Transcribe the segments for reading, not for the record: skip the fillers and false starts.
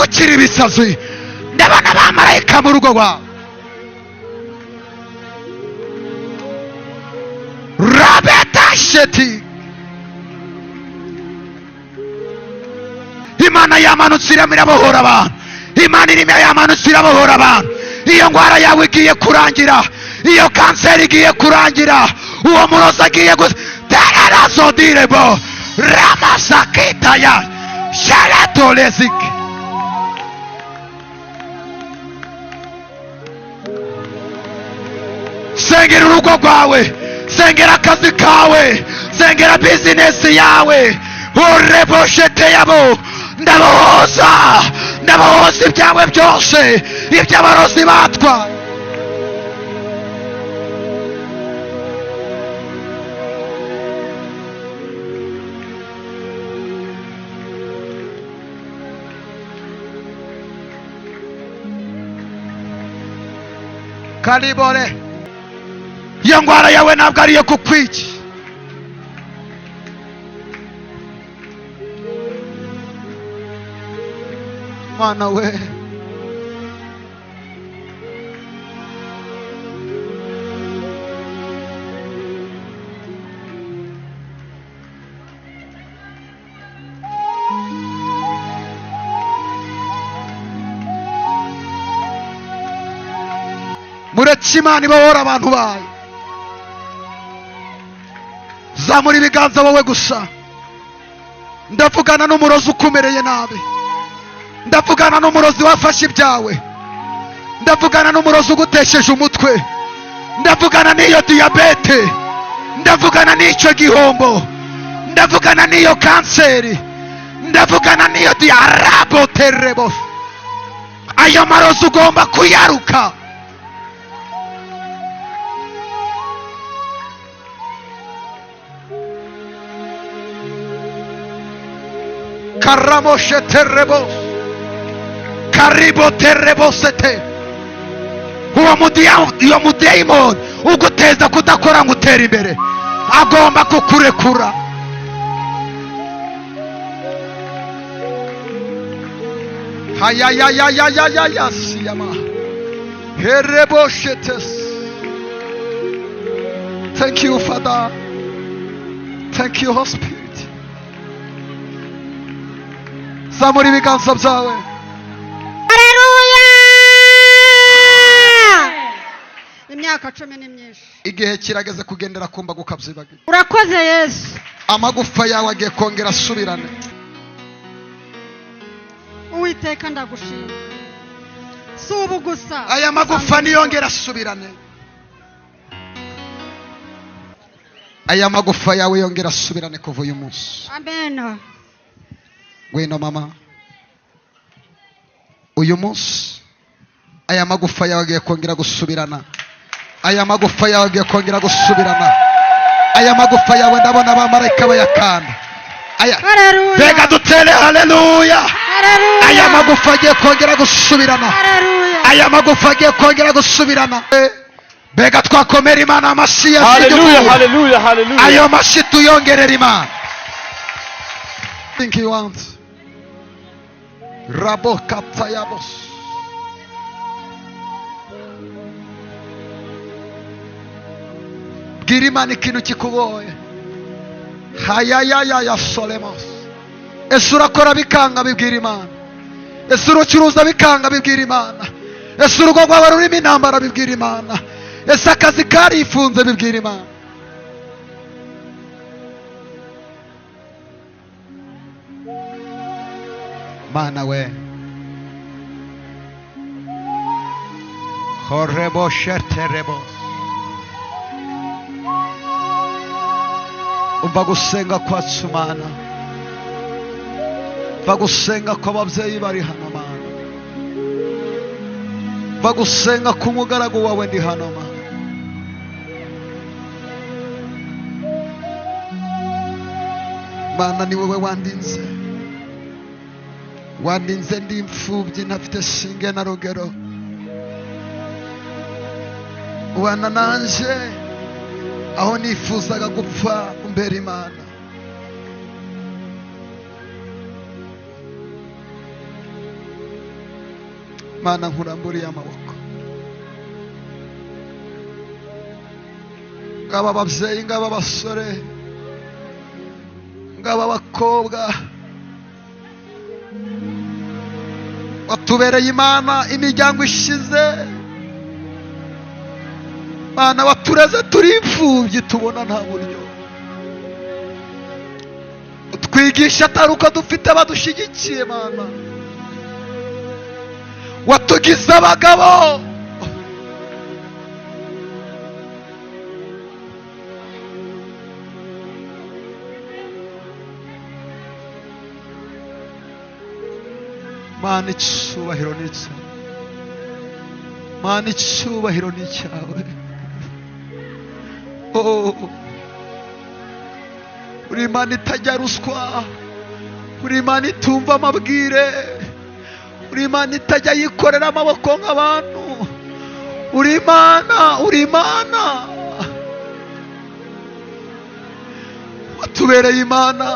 Gukira ibisazi. Ndabona abamarayika mu rugo rwawe. Rabetasheti. Imana yamanutse irimo irabohora abantu. Imana irimo yamanutse irabohora abantu. Iyo ndwara yawe igiye kurangira, iyo kanseri igiye kurangira, uwo murozi agiye tererazodirebo ramasakitaya sharatolezike. Sengera urugo rwawe, sengera akazi kawe, sengera bizinesi yawe. Ureboshete yabo. Ndabohoza, ndabohoza ibyawe byose, iby'abarozi batwaye. Kalibore, iyo ndwara yawe ntabwo ari iyo kukwica. Mana we, mureke Imana ibohora abantu bayo. Zamura ibiganza wowe gusa. Ndavugana n'umurozi ukumereye nabi, ndavugana n'umurozi wafashe ibyawe, ndavugana n'umurozi ugutesheje umutwe, ndavugana n'iyo diyabete, ndavugana n'icyo gihombo, ndavugana n'iyo kanseri, ndavugana n'iyo diyaraboterebo. Ayo marozi ugomba kuyaruka. Karamosheterebo kariboterebosete. Uwo mudayimoni uguteza kudakora ngo utere imbere agomba kukurekura. Hayayayayayayasiyama hereboshetes. Thank you, Father. Thank you, Holy Spirit. Zamura ibiganza byawe. Haleluya! Imyaka 10 ni myinshi. Igihe kirageze kugendera ku mbaga ukabyibagira. Urakoze Yesu. Amagufa yawe agiye kongera asubirane. Uwiteka ndagushima. Si ubu gusa. Aya magufa niyongera asubirane. Aya magufa yawe yongera asubirane kuva uyu munsi. Amen. Ngwino mama. Uyu munsi aya magufa yawe agiye kongera gusubirana. Aya magufa yawe agiye kongera gusubirana. Aya magufa yawe ndabona abamarayika bayakanda. Aya Haleluya. Reka dutere haleluya. Haleluya. Aya magufa agiye kongera gusubirana. Haleluya. Aya magufa agiye kongera gusubirana. Mbega twakomera Imana amashyi ya Hallelujah, hallelujah, hallelujah. Ayo mashyi tuyongerera Imana. Think you want. Rabo katayabos. Bwira Imana ikintu kikugoye. Hayayaya solemos. Ese urakora bikanga, bibwira Imana. Ese urucuruza bikanga, bibwira Imana. Ese urugo rwawe rurimo intambara, bibwira Imana. Ese akazi karifunze, bibwira Imana. Mana we. Horebo sheterebo. Umva gusenga kwacu Mana. Umva gusenga kw'ababyeyi bari hano Mana. Umva gusenga k'umugaragu wawe ndi hano Mana. Mana ni wowe wandinze. Wandinze ndi imfubyi ntafite shinge na rugero. Wana nanje aho nifuzaga gupfa umbera Imana. Mana nkuramburiye amaboko. Ngaba ababyeyi, ngaba abasore, ngaba abakobwa, watubereye Imana imiryango ishize. Mana watureze turi imfubyi tubona nta buryo, utwigisha atari uko dufite abadushyigikiye. Mana watugize abagabo. Mana icyubahiro ni icyawe, Mana icyubahiro ni icyawe. Oh, uri Imana itajya ruswa, uri Imana itumva amabwire, uri Imana itajya yikorera amaboko nk'abantu. Uri Imana, uri Imana, watubereye Imana,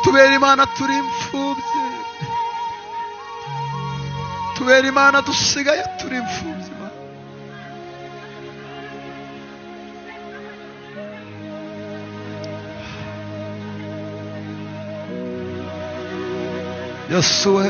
tubera Imana turi imfubyi, tubera Imana dusigaye turi imfubyi. Yesu we,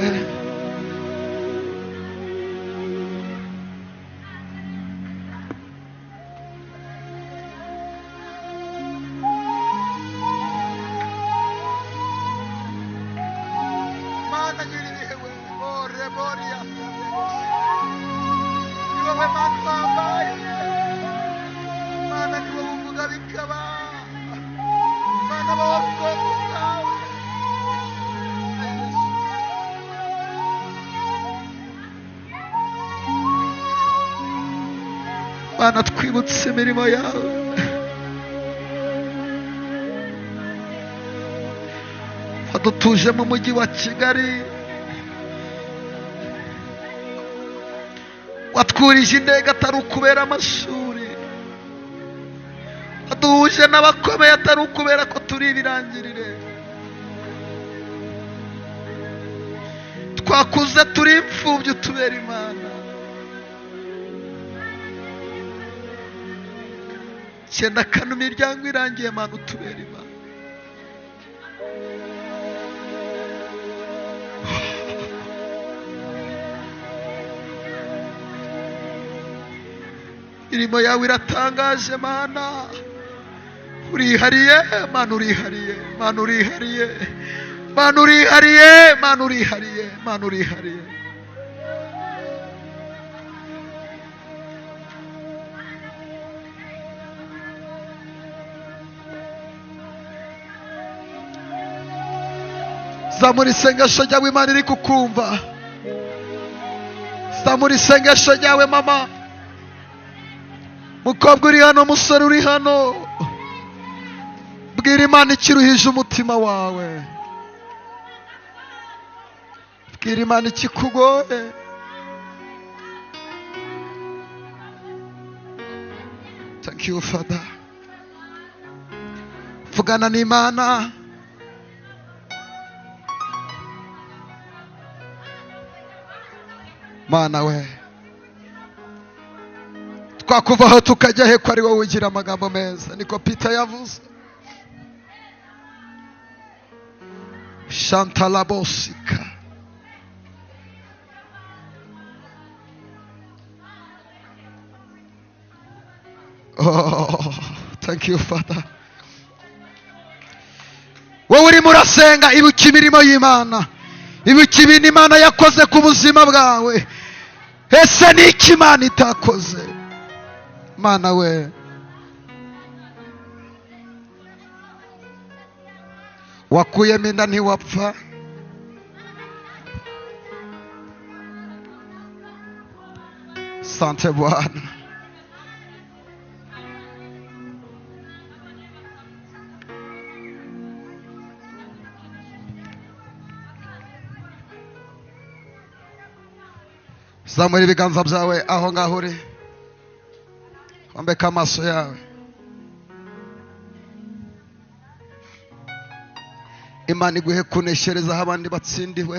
Mana nyiribihe we, oreboria ni wowe Mana wambaye, Mana ni wowe uvuga bikaba, Mana wowe ubwoko bwawe. Mana twibutse imirimo yawe, wadutuje mu mujyi wa Kigali, watwurije indege atari ukubera amashuri, waduhuje n'abakomeye atari ukubera ko turi ibirangirire. Twakuze turi imfubyi utubera Imana. 94 imiryango irangiye, Mana utubera Imana. Imirimo yawe iratangaje Mana, urihariye Mana, urihariye Mana, urihariye Mana, urihariye Mana, urihariye Mana, urihariye. Zamura isengesho ryawe, Imana iri kukumva. Zamura isengesho ryawe mama, mukobwa uri hano, musore uri hano, bwira Imana ikiruhije umutima wawe, bwira Imana ikikugoye. Thank you Father. Vugana n'Imana. Mana we, twakuvaho tukajya he ko ari wowe ugira amagambo meza, niko Peter yavuze. Shantalabosika. Oh, thank you Father. Wowe urimo urasenga, ibuka imirimo y'Imana, ibuka ibintu Imana yakoze ku buzima bwawe. Ese ni iki Imana itakoze? Mana we, wakuyemo inda ntiwapfa, sante Bwana. Zamura ibiganza byawe aho ngaho uri, wambeka amaso yawe. Imana iguhe kuneshereza aho abandi batsindiwe.